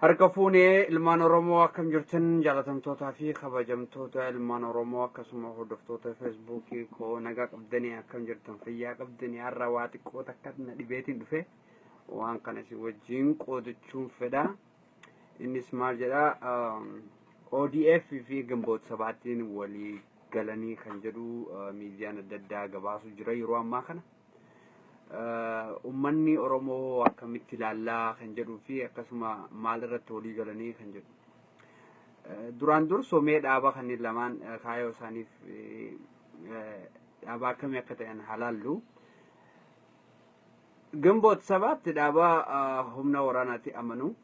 Harka fuunee ilmaan Oromoo, akkam jirtan? Jaalatamtootaa fi kabajamtoota ilmaan Oromoo, akkasuma hordoftoota Feesbuukii koo, nagaa qabdanii? Akkam jirtan? Fayyaa qabdanii? Har'a waa xiqqoo takka na dhibeetiin dhufe, waan kana isin wajjin qoodachuun fedha. Innis maal jedha? ODF fi Ginboot Sabaattiin walii galanii kan jedhu miidiyaan adda addaa gabaasu jira yeroo ammaa kana. Uummanni Oromoo akkamitti ilaallaa kan jedhuu fi akkasuma maal irratti walii galanii kan jedhu. Duraan dursoo mee dhaaba kanneen lamaan kaayyoo isaaniif dhaaba akkamii akka ta'an halaallu. Ginboot Sabaatti dhaaba humna waraanaatti amanu,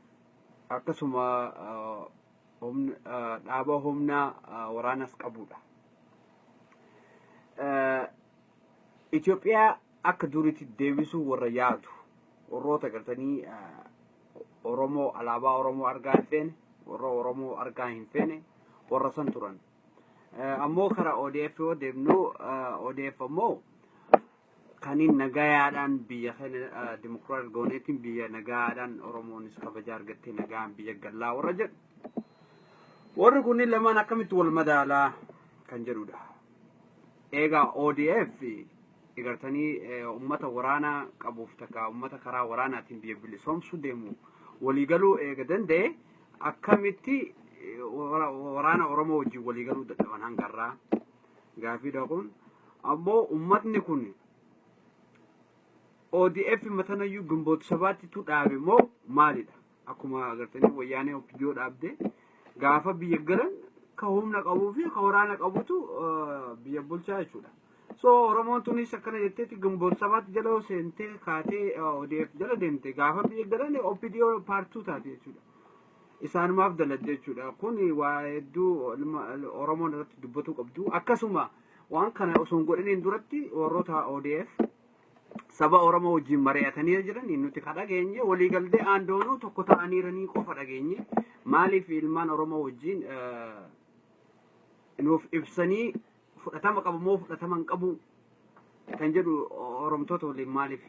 akkasuma dhaaba humna waraanas qabudha. Itoophiyaa akka duriitti deebisuu warra yaadu, warroota gartanii Oromoo, alaabaa Oromoo argaa hin feene, warra Oromoo argaa hin feene, warra san turan. Ammoo karaa ODF yoo deemnu, ODF ammoo kaniin nagayaadhaan biyya kana dimokiraat gooneetiin biyya nagayaadhaan Oromoonis kabaja argattee nagaan biyya gallaa warra jedhu. Warri kunniin lamaan akkamitti wal madaalaa kan jedhudha. Egaa ODF egartanii uummata waraanaa qabuuf takka uummata karaa waraanaatiin biyya bilisoomsuu deemu waliigaluu eega danda'e, akkamitti waraana Oromoo wajjin waliigaluu dadhaban hangarraa gaafiidha kun. Ammoo uummatni kun ODF matanayyuu Ginboot Sabaattitu dhaabe moo maalidha? Akkuma agartanii Wayyaanee OPDO dhaabde, gaafa biyya galan ka humna qabuu fi ka waraana qabutu biyya bulchaa jechuudha. So Oromoon tunis akkana jetteetti Ginboot Sabaatti jala seentee kaatee ODF jala deemte, gaafa biyya galan OPDO paartuu taate jechuudha. Isaanumaaf daladde jechuudha. Kun waa hedduu Oromoon irratti dubbatuu qabdu. Akkasuma waan kana osoo hin godhiniin duratti warroota ODF saba Oromoo wajjin mari'atanii jiran nuti ka dhageenye, waliigaltee aandoonuu tokko ta'aniiranii qofa dhageenye. Maaliif ilmaan Oromoo wajjin nuuf ibsanii, fudhatama qabu moo fudhatama hin qabu kan jedhu, Oromtoota waliin maaliif,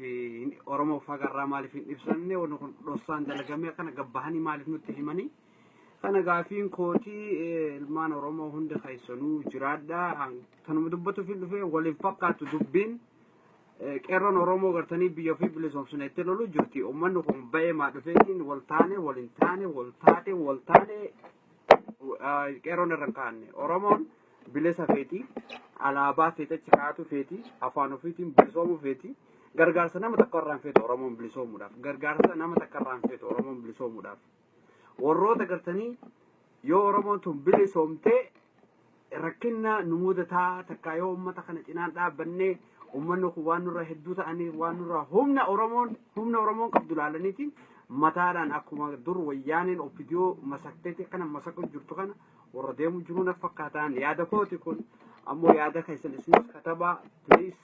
Oromoo fagarraa maaliif hin ibsanne? Wanni kun dhoksaan dalagamee kana gabbahanii maaliif nutti himanii? Kana gaafiin kootii. Ilmaan Oromoo hunda keessanuu jiraadha. Kanuma dubbatuuf hin dhufe. Waliin fakkaatu dubbiin. Qeerroon Oromoo gartanii biyya ofii bilisoomsina itti lolu jirti. Uummanni kun ba'ee maa dhufeetiin wal taane, waliin taane, wal taate, wal taane, qeerroon irra hin kaa'anne. Oromoon bilisa feeti, alaabaa feete achi kaa'atu feeti, afaan ofiitiin bilisoomuu feeti. Gargaarsa nama takka irraa hin feetu Oromoon bilisoomuudhaaf. Gargaarsa nama takka irraa hin feetu Oromoon bilisoomuudhaaf. Warroota gartanii yoo Oromoon tun bilisoomtee rakkinna nu mudataa, takka yoo uummata kana cinaan dhaabbannee uummanni kun waan nurra hedduu ta'anii, waan nurra humna Oromoon humna Oromoon qabdu laalaniitiin mataadhaan akkuma dur Wayyaaneen OPDO masakteetti kana masaqu jirtu kana warra deemu jiru na fakkaataan. Yaada kooti kun. Ammoo yaada keessan isinis katabaa, please,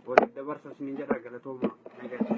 waliif dabarsa isiniin jedha. Galatooma, nagatti.